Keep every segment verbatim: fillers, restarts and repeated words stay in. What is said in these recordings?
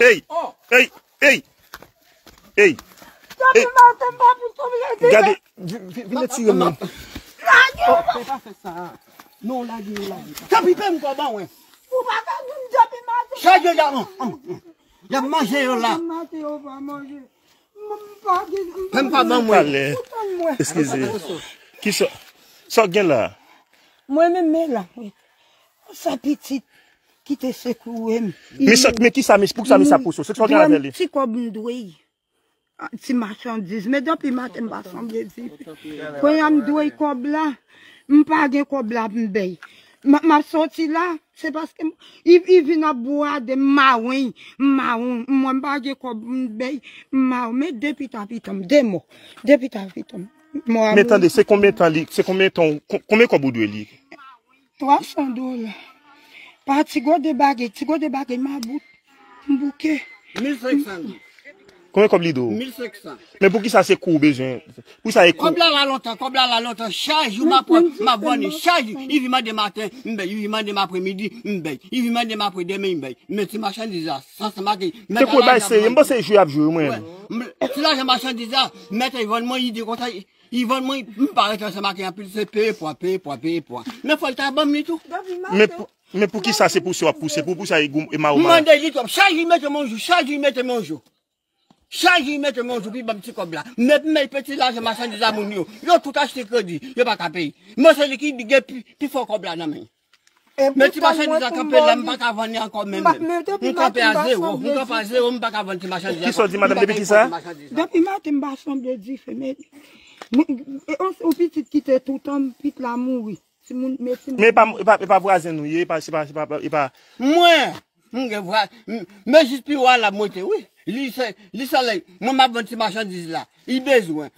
Ey! Ey! Ey! Ey! Ey! Gade, vi- vi- vin etire m nan. Lage w! Fè pa fè sa. Non, lage yo, lage. Tanpri, pè m kòb an, wen. Ou pa ka di m depi maten. Chaje yo, an, an, an. Y ap manje yo la. Depi maten, yo pa manje. M pa gen, m Pè m pa ban mwen. Talè. Ou tann mwen. Eskize. Kisa, sa w gen la? Mwen menm, men la, wi. Sa pitit ki te sekoure m. Men sa, men kisa, men pou sa, men sa pou sa. Se sa w gen avè li? Ti kòb m dwe. Ah, ti machandiz. Men depi maten m pa sanble di. Kounye a m dwe kòb la. M pa gen kòb la pou m bay. M, m ap soti la, se paske m, li, li vin ap bwade m mawon, m mawon. Mwen m pa gen kòb pou m bay, m mawon. Men de pita pita m, de mò. De pita pita m. Mò a Men mouri. Tande, se konbyen tan li, se konbyen tan, kon- konbyen kòb ou dwe li? Twa san dola. Pa ti gode bagay, ti gode bagay mabout. M bouke. Mil senk san. Konbyen kòb li dwe w? Mil senk san. Men poukisa se kou w bezwen? Poukisa e kou? Kòb la la lontan, kòb la la lontan. Chak jou m ap pran, m ap vann li. Chak jou, li vin mande maten, m bay. Li vin mande m apremidi, m bay. Li vin mande m apre demen, m bay. Men ti machandiz la, san, san make. Se kou bay serye, m panse jwe ap jwe, mwen. Ti lajan machandiz la, mèt li vann mwen, li di konsa, li vann mwen, m pa ret ansanm ak li anpil, se peye pwa, peye pwa, peye pwa. Men fò l ta ban m li tou. Men pou- Men poukisa se pouse w ap pouse? Pou, pou sa e gou- e mawo M mawo? Mande li twòp. Chak jou li mete m yon jou, chak jou li mete m yon jou. Chak jou li mete m yon jou, pou li ban m ti kòb la. Men, men peti lajan machandiz a moun yo. Yo tout achte kredi, yo pa ka peye. Mwen se li ki gen pi, pi fò kòb la nan men. Men ti machandiz la kanpe la, m pa ka vann li ankò menm. M kanpe a zewo, m kanpe a zewo, m pa ka vann ti machandiz la. Kisa w di, madanm, depi kisa? Depi maten m pa sanble dife, men yon pitit ki te toutan m, pit la mouri. Timoun, men timoun. Men e pa, e pa, e pa vwazen nou ye, e pa, se pa, se pa, e pa. Mwen, m gen vwa, m, men jis pi wo a la m rete, wi. Li se, li se lè, mwen m ap vann ti machandiz la. Li bezwen.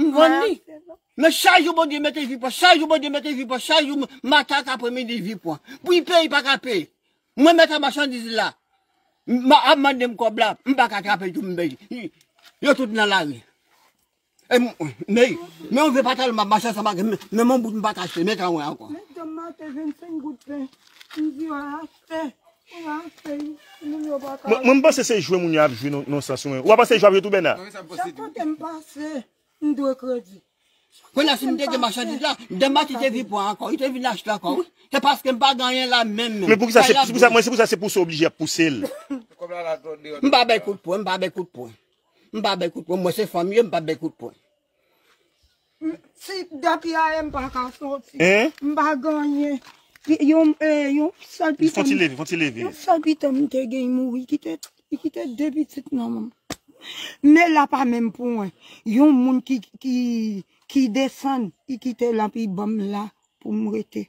M vann li. Men chak jou Bondye mete vi pran, chak jou Bondye mete vi pran, chak jou m, maten ak apremidi vi pran. Pou li peye, li pa ka peye. Mwen mèt a machandiz la. M, ap mande m kòb la, m pa ka trape tou m bay. Yo tout nan lari. E m, men, men yon vye patalon m ap mache ansanm ak, men, men yon bout m pa ka achte, men tan wè ankò. Met dam maten vennsenk goud pen. M di yo achte, yo achte, moun yo pa ka. Mwen, mwen m panse se jwe moun yo ap jwe nan, nan sans mwen. Ou pa panse jwe ap jwe tou, Bèna? Chak kote m pase, m dwe kredi. Kounye a si m te gen machandiz la, dam maten te vin pran ankò, li te vin achte ankò, wi. Se paske m pa gen anyen la menm, menm. Men poukisa se, se pou sa, mwen, se pou sa se pouse w oblije ap pouse l. M pa bay kout pwen, m pa bay kout pwen. M pa bay kout pwen, mwen se fanm m ye, m pa bay kout pwen. Si depi ayè m pa ka soti. Hein? M pa gen anyen. Pi- Yon, eh, yon sèl pitit. Fon ti leve, fon ti leve. Yon sèl pitit m te gen mouri, ki te, ki te de pitit nan men m. Men la pa menm pou mwen. Yon moun ki, ki, ki desann, ki kite l anpi ban m la pou m rete.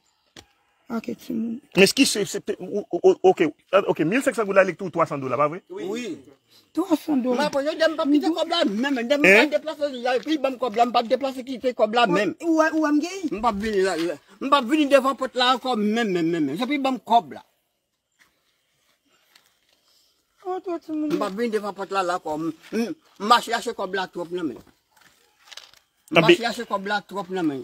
Ak timoun. Men ki se, se, ou- ou- ou- ok, ok, mil senk san goud la, li tou twa san dola, pa vre? Wi. Twa san dola. M ap pran, yo di m p ap kite kòb la menm, menm, m p ap deplase la, epi ban m kòb la, m p ap deplase kite kòb la menm. Ou wè, ou wè m gen? M p ap vini la, la. M p ap vini devan pòt la ankò menm, menm, menm, menm. Epi ban m kòb la. M p ap vin devan pòt la, la ankò. M, m, m mache chache kòb la twòp nan men. M mache chache kòb la twòp nan men.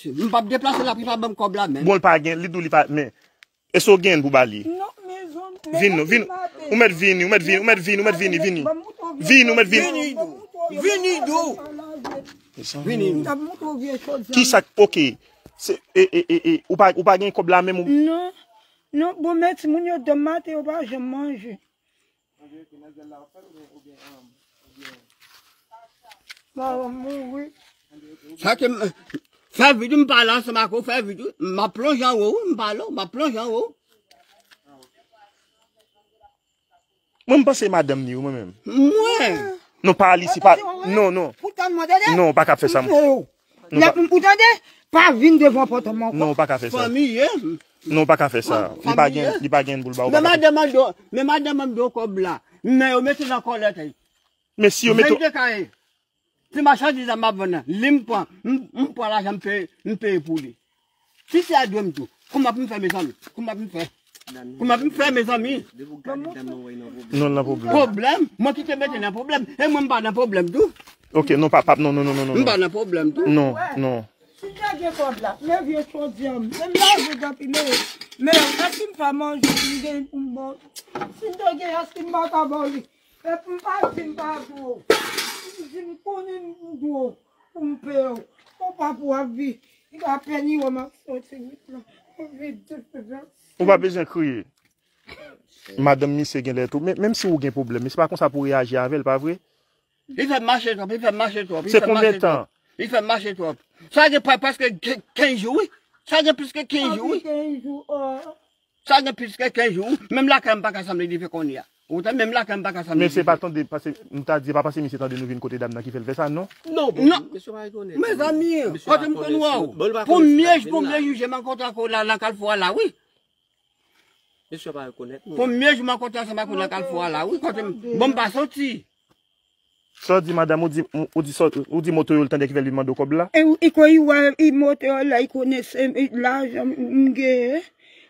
M p ap deplase la pou pa ban m kòb la menm. Bon, l pa gen, li di w li pa, men, èske w gen pou ba li? Non, mezanmi. Vin non, vin. Ou mèt vini, ou mèt vini, ou mèt vini, ou mèt vini, vini. Vini, ou mèt vini. Vini, Dou. Vini, Dou. Vini. Kisa, ok. Se, e, e, e, e, ou pa, ou pa gen kòb la menm, ou? Non. Non, bon, men timoun yo dòm maten, yo pa janm manje. Madanm mouri. Sa ke m, fè videyo, m pale ansanm ak ou, fè videyo. M ap plonje anwo, wi, m pale w, m ap plonje anwo. Mwen, m panse madanm ni, wi, mwen menm. Mwen. Non, pa Alice, pa, non, non. Non, ou pa ka fè sa. Ou tande? Pa vin devan pòt mwen ankò. Non, ou pa ka fè sa. Fanmi, ye. Non, ou pa ka fè sa. Li pa gen, li pa gen pou l ba ou. Men madanm an do, men madanm an do kòb la. Men yo mete nan kòlèt. Men si yo mete. Verite kaye. Ti machandiz la m ap vann nan. Li m pran, m, m pran lajan m peye, m peye pou li. Si se a dwe m tou. Kòman pou m fè, mezanmi? Kòman pou m fè? Kòman pou m fè, mezanmi? Non, nan pwoblèm. Pwoblèm? Mwen ki te mete nan pwoblèm. E mwen m pa nan pwoblèm tou. Ok, non, pa, pa, non, non, non, non, non. M pa nan pwoblèm tou. Non, non. Si m te gen kòb la, men vye chòdyè m, men m lave w anpil, men, men èske m fè manje pou m gen pou m ba w? Si m te gen, èske m pa ta ba w li? E pou m pa di m pa dwe w. M di m konnen m dwe w pou m peye w. Ou pa pou ap vi, apèn iwè m ap soti wout la. Ou vide tout vèsè. Ou pa bezwen kriye. Madanm misye genlè tou. Men, menm si ou gen pwoblèm, men se pa konsa pou w reyaji avè l, pa vre? Li fè m mache twòp, li fè m mache twòp, li Se fè m konbyen mache tan? twòp. Li fè m mache twòp. Sa gen pre-, prèske ke-, kenz jou, wi. Sa gen plis ke kenz jou, wi. Kenz jou, oh. Sa gen plis ke kenz jou, wi. Menm lakay m pa ka sanble li fè kounye a. Ou tande, menm lakay m pa ka sanble Men li se fè. pa tande, paske m ta di, pa paske misye tande nou vin kote dam nan ki fè l fè sa, non? Non, Non. Mesye pa rekonèt. Mezanmi, Mesye kote m pa konn wè w. Bon, li pa Pou konn myej, pou myej, jije m an kontra ko la, nan kalfou a la, wi. Mesye pa rekonèt nou. Pou myej, m an kontra sa, m a konn nan kalfou a la, wi. Kote m, bon, m pa soti. Sa w di, madanm, ou di, ou di, sa- ou di moto yo l tande ki fè l vin mande w kòb la? E ou, e kwen i wè, i moto yo la, i konnen se, e, lajan m genyen.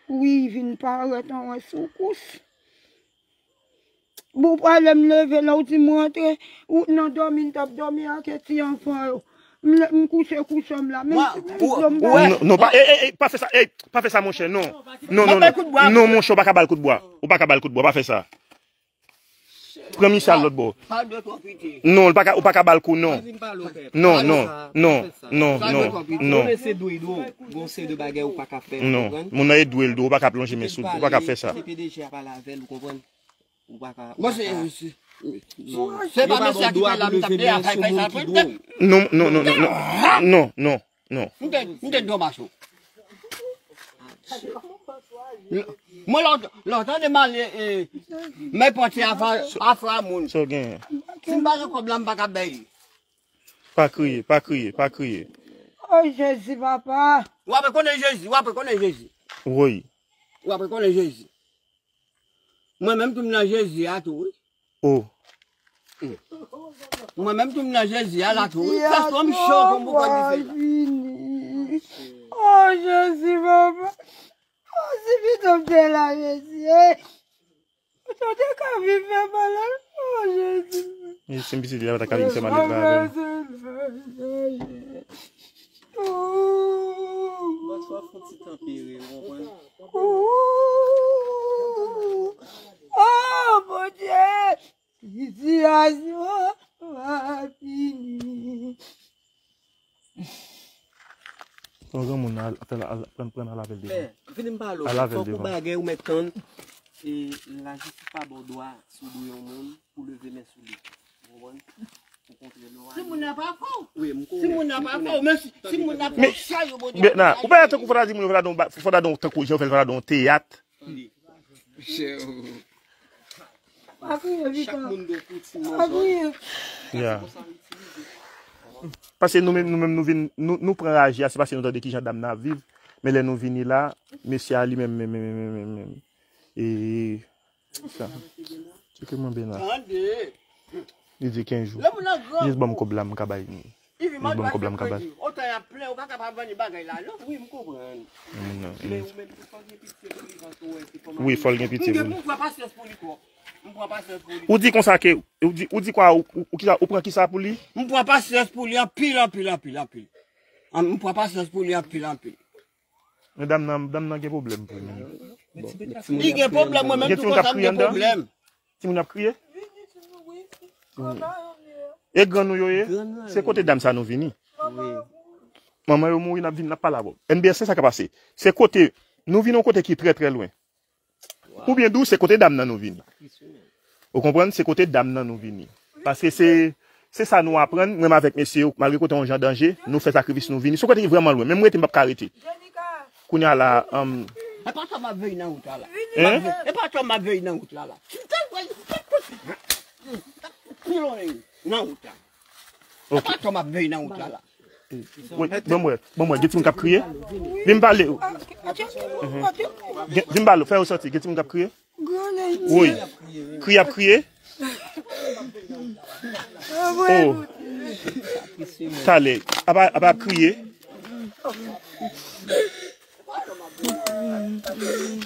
Wi, i vin parèt an wè sou kous. Bon, pwalè m leve la, ou di m rantre, ou nan dòmi, m t ap dòmi ak ti anfan yo. M le- m kouche kou chanm la, men Mwen, si ou, ou, dlo m ou wè? bay. Non, non, pa, e, e, e, pa fè sa, e, pa fè sa, monchè, non. Non, non, Mwen bay kout bwa. Non, monchè, ou pa ka ba l kout bwa. Ou pa ka ba l kout bwa, pa fè sa. Pran misye al lòt bò. Pa dwe twò piti. Non, ou pa ka, ou pa ka ba l kou, non. Ann vin pale, pèp. Non, Pale non, sa, non, pa fè sa. non, Sa non, dwe twò piti. non. Moun se dwe dwe, gon se de bagay ou pa ka fè, Non, konprann? Moun nan e dwe l dwe, ou pa ka plonje men sou, ou pa ka fè sa. Se P D G a pale avè l, ou konprann? Ou pa ka, ou Mwen pa se, ka. se, Non. se pa Yo pa mesye bon a ki dwa fè la, pou m t ap leve de men a fè sou fè moun sa ki pou dwe tèt. w. Non, non, non, non, non. Non, non, non. Non. M te, m te dwe mache. Mwen lòt, lòt ane m ale, e, men pòte afè, afè a moun. Sa w genyen? Si m pa gen kòb la, m pa ka bay. Pa kriye, pa kriye, pa kriye. Oh, Jezi, papa. W ap rekonnen Jezi, w ap rekonnen Jezi. Woy. W ap rekonnen Jezi. Mwen menm tou m nan Jezi a tou, wi. Oh. Mwen menm tou m nan Jezi a la tou, wi. Pastè m cho kon bouka dife la. Oh, Jezi, papa. Oh, si pito m te la, Jezi, eh. Ou te ka viv fè malad. Oh, Jezi. E si m pitit li la, pa ta ka vin fè malad la avè m. Ooh. Ooh. Oh, Bondye. Sitiyasyon pa fini. Yon granmoun al, al, al, pran, pran al avè l devan. Fè, vini m pale w. Al avè l Fòk ou devan. Bagay ou mèt tann. E lajistis pa ba w dwa sou do yon moun pou leve men sou li. Ou konprann? Ou kontre lwa. Si moun nan pa fè w. Wi, m konnen. Si moun nan pa fè w, men si, si moun nan fè w, sa yo Bondye. Bèna, ou pa tankou fò ta di moun yo fò ta don, fò ta don tankou jan w fè l, fò ta don teyat. Tande. Chè, oh. Pa kriye, Vita. Chak moun gen koutim Pa kriye. Yeah. Paske nou menm, nou menm, nou vin, nou, nou pran raje a, se paske nou tande kijan dam nan ap viv. Men lè nou vini la, mesye a li menm, menm, menm, menm, menm, menm. E, sa. Se ke mwen ben la. Tande. Li di kenz jou. Lè moun nan gran Jis ban m kou. Kòb la, m ka bay. Li di ban m kòb la, m ka bay. Otan y ap plen, ou pa kapab vann bagay la, non? Wi, m konprann. Non, non. Men ou menm tou fò gen pitye pou li, paske ou wè se kòman Wi, fò l gen pitye pou li. M pran pasyans pou li twòp. M pran pasyans pou li. Ou di konsa ke, ou di, ou di kwa, ou, ou, ou kisa, ou pran kisa pou li? M pran pasyans pou li anpil, anpil, anpil, anpil. An, m pran pasyans pou li anpil, anpil. Men dam nan, dam nan gen pwoblèm vre, menm. Li gen pwoblèm, mwen menm tou konsa m gen pwoblèm. Timoun ap kriye? E grann nou yo ye? Se kote dam sa nou vini. Manman yo mouri, n ap vin, n ap pale avè w. N B S, se sa k ap pase. Se kote, nou vin yon kote ki trè, trè lwen. Oubyen di w se kote dam nan nou vini. Ou konprann? Se kote dam nan nou vini. Paske se, se sa nou aprann, mwen menm avèk mesye yo, malgre kote yon jan danje, nou fè sakrifis, nou vini. Se kote ki vrèman lwen. Menm rete, m p ap ka rete. Kounye a la, um, E pa tò m ap veye nan wout la la. Hein? E pa tò m ap veye nan wout la la. Nan wout la. E pa tò m ap veye nan wout la la. Wi, ban m wè, ban m wè, gen timoun k ap kriye? Vin pale. Gen, vin pale, fè yo santi, gen timoun k ap kriye? Wi. Kriye ap kriye? Oh. Talè, apa, apa ap kriye?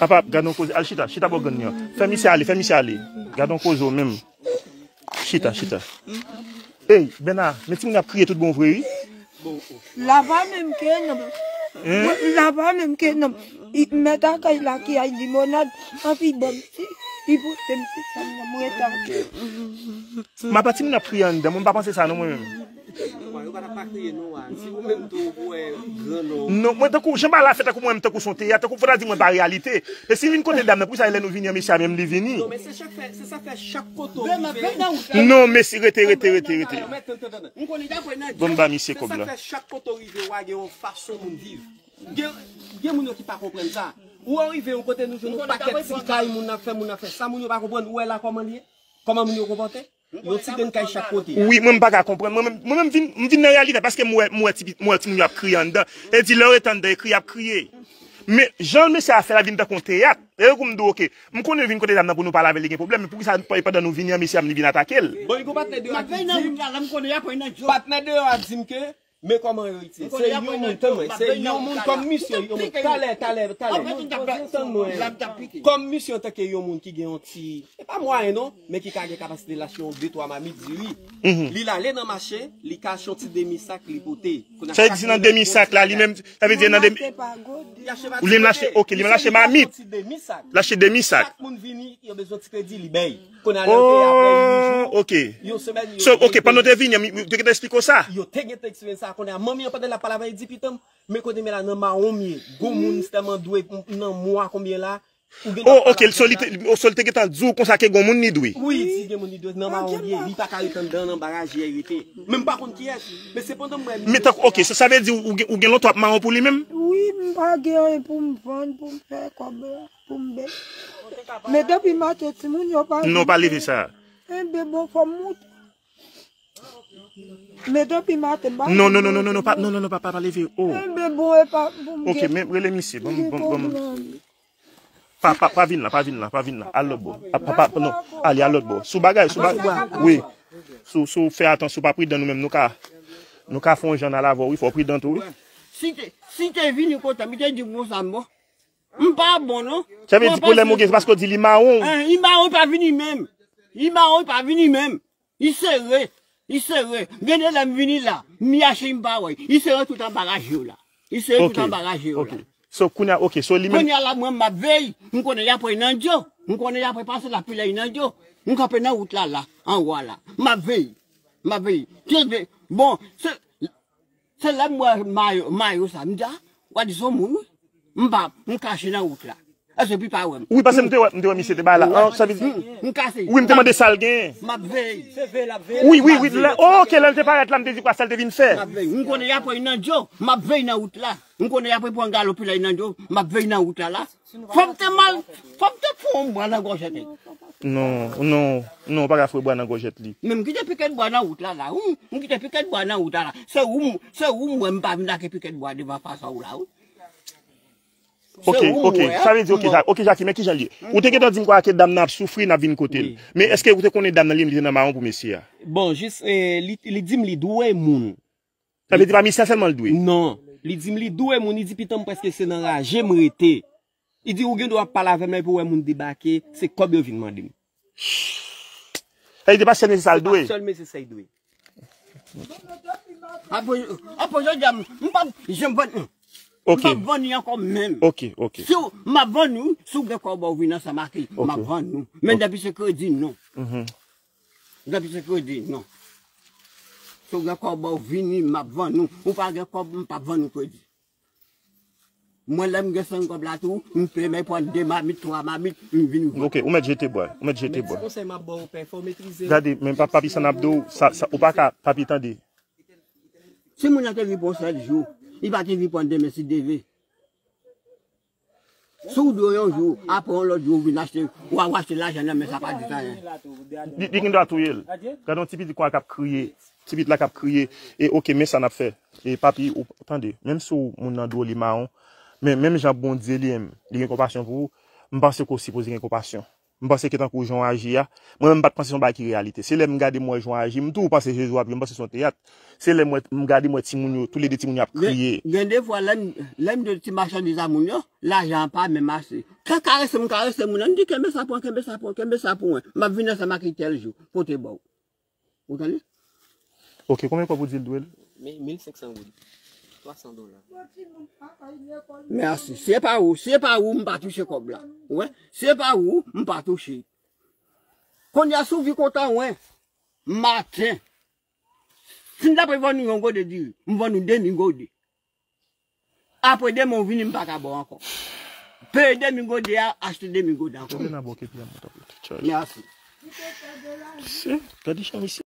Apa, gad yon koze. Al chita, chita bò grann li an. Fè misye ale, fè misye ale. Gad yon koze w menm. Chita, chita. Ey, Bèna, men timoun ap kriye tout bon vre, wi. Lava menm ke nan. Lava menm ke nan. Mèt akay la ki ay limonad. Anpi ban m ti. Li pote m ti sa m ret ak. M apa timoun ap kriye anndan, mwen m pa panse sa non mwen menm. Yo pa t ap pa kriye non a. Si ou menm tou ou wè gran nonm. Non, mwen tankou jan bagay la fèt tankou mwen menm tankou se yon teyat, tankou fò ta di mwen pa reyalite. E si vin kote dam nan, poukisa lè nou vini an mesye a menm li vini? Non, men se chak fè, se sa fè chak kote ou rive. Non, mesye rete, rete, rete, rete. Ban m ba misye kòb la. Se sa fè chak kote ou rive ou a gen yon fason moun viv. Gen, gen moun yo ki pa konprann sa. Ou rive yon kote nou jwenn yon pakèt ti kay moun ap fè, moun ap fè. Sa moun yo pa konprann, ou wè la kòman li ye? Kòman moun yo konpòte? Yon ti grenn kay chak kote. Wi, mwen m pa ka konprann. Mwen menm, mwen menm vin, m vin nan reyalite paske m wè, m wè ti, m wè timoun yo ap kriye anndan. E di lè yo rete anndan, e kriye ap kriye. Men jan mesye a fè la vin tankou yon teyat. E kou m di w, oke, m konnen yo vin kote dam nan pou nou pale avè l, li gen pwoblèm, men poukisa pa- pandan nou vini an mesye a li vin atake l? Bon, li gon patnè de yo a ki di m, patnè de yo a di m ke men kòman yo itilize. Se yon moun, tann mwen, se yon moun kòm misye, yon moun, talè, talè, talè. Tann mwen. Kòm misye antanke yon moun ki gen yon ti, e pa mwayen non, men ki ka gen kapasite l achte yon de twa mamit diri. Li l ale nan mache, li ka achte yon ti demi sak li pote. Sa vle di nan demi sak la, li menm, sa vle di nan demi, ou li menm l achte, oke, li menm l achte mamit. L achte demi sak. Chak moun vini, yo bezwen ti kredi, li bay. Kounye a lè yo peye apre yon jou, yon semèn, yo peye. So, oke, pandan w te vini an, yo te gentan eksplike w sa? Yo te gentan eksplike sa. Kounye a manmi an pandan l ap pale avè l, li di pitit m, men kote men la nan mawon m ye. Gon moun sèlman dwe nan mwa konbyen la. Ou gen dwa pale avè l la. Oh, oke, so li te, so li te gentan di w konsa ke gon moun li dwe? Wi, li di gen moun li dwe nan mawon m ye. Li pa ka ret anndan nan baraj li rete. Men m pa konn kiyès. Men sepandan m wè. Men tankou, oke, so sa vle di ou gen, ou gen lontan w ap mawon pou li menm? Wi, m pa gen anyen pou m vann, pou m fè kòb. Pou m be. Men depi maten timoun yo pa vin. Non, pa leve sa. Enben bon, fò m moute. Men depi maten m pa. Non, non, non, non, non, non, pa, non, non, non, pa, pa, pa leve. Oh. Enben bon, e pa pou m. Oke, men rele misye. Bon, bon, bon. Pa, pa, pa vin la, pa vin la, pa vin la. Al lòt bò. A, pa, pa, non. Ale al lòt bò. Sou bagay, sou bagay. Wi. Sou, sou fè atansyon, pa pridan nou menm, nou ka, nou ka fè yon jan al avè w, wi, fò w pridan tou, wi. Si te, si te vini kote m, li te di m konsa m bon. M pa bon non. Sa vle di pwoblèm ou gen se paske w di li mawon. Li mawon pa vini menm. Li mawon pa vini menm. Li sere. Li sere. Gen de lè m vini la, m mache m pa wè. Li sere tout anba raje yo la. Li sere tout anba raje yo la. So kounye a, oke, so li menm. Kounye a la mwen m ap veye. M konnen y ap pran nan dyo. M konnen y ap pase la pilay nan dyo. M kanpe nan wout la la, anwo a la. M ap veye. M ap veye. Bon, se Se lè m wè mayo, mayo sa, m di, a, w a di se yon moun, wi. M pa, m kache nan wout la. Èske pi pa wè m? Wi, paske m te wè, m te wè misye te bay la. An, sa vle di, m kase. Wi, m te mande sa l genyen. M ap veye. Wi, wi, wi. Oke, lè l te parèt la, m te di kwa sa l te vin fè. M ap veye. M konnen y ap pran nan dyo. M ap veye nan wout la. M konnen y ap pran galon pilay nan dyo. M ap veye nan wout la la. Fò m te mal, fò m te foure yon bwa nan gòjèt li. Non, non, non, ou pa ka foure bwa nan gòjèt li. Men m kite pikèt bwa nan wout la la, wi. M kite pikèt bwa nan wout la la. Se ou, se ou m wè m pa vin lage pikèt bwa devan fas a w la, wi. Oke, oke. Sa vle di, oke, oke, Jackie, men kijan l ye? Ou te gentan di m kwa ke dam nan ap soufri, n ap vin kote l. Men èske ou te konnen dam nan li menm li te nan mawon pou mesye a? Bon, jis, eh, li, li di m li dwe moun. Sa vle di pa misye sèlman l dwe? Non. Li di m li dwe moun, li di pitit m prèske se nan raje m rete. Li di ou gen dwa ap pale avè m la epi ou wè moun debake, se kòb yo vin mande m. Sa vle di pa sèl mesye sa l dwe? Se pa sèl mesye sa l dwe. Apre, apre jodi a, m p ap janm vann. M p ap vann li ankò menm. Oke, oke. Si w, m ap vann ou, si w gen kòb ou vin ansanm ak li, m ap vann ou. Men depi se kredi, non. Depi se kredi, non. Si w gen kòb ou vini, m ap vann ou. Ou pa gen kòb, m p ap vann ou kredi. Mwen, lè m gen senk kòb la tou, m peye, m pran de mamit, twa mamit, m vin vann. Oke, ou mèt jete bwa, ou mèt jete bwa. Men ti konsèy m ap ba w, pè, fò w metrize. Gade, men pa, papi, sa n ap di w, sa, sa, ou pa ka, papi, tande. Si moun nan te vin pran sèl jou, li pa te vin pran demen si Dye vle. Si w dwe yon jou, apre yon lòt jou, ou vin achte, w a achte lajan nan men sa pa di anyen. Li, li gen dwa touye l. Gade yon ti pitit konsa k ap kriye. Ti pitit la k ap kriye. E oke, men sa n ap fè. E papi, ou tande, menm si w moun nan dwe w li mawon, men menm jan Bondye li menm, li gen konpasyon pou ou, m panse ke w sipoze gen konpasyon. M panse ke tankou jan w aji a, mwen menm m pa t panse se yon bagay ki reyalite. Se lè m gade m wè jan w aji, m toujou panse se jwèt, m panse se yon teyat. Se lè m wè, m gade m wè timoun yo, toulede timoun yo ap kriye. Gen, gen de fwa lè m, lè m jwenn ti machandiz a moun yo, lajan an pa menm ase. Kan karese m karese moun nan, m di kenbe sa pou mwen, kenbe sa pou mwen, kenbe sa pou mwen. M ap vin ansanm ak li tèl jou, pote ba w. Ou tande? Oke, konbyen kòb ou di l dwe l? Mi-, mil senk san goud. Twa san dola. Mèsi. Se pa ou, se pa ou, m pa touche kòb la. Ou wè? Se pa ou, m pa touche. Kounye a si w vin kontan, wè, maten, si m ta pral vann ou yon gode diri, m vann ou demi gode. Apre demen w vini, m pa ka ba w ankò. Peye demi gode a, achte demi gode ankò. Mèsi. Se, gade jan misye.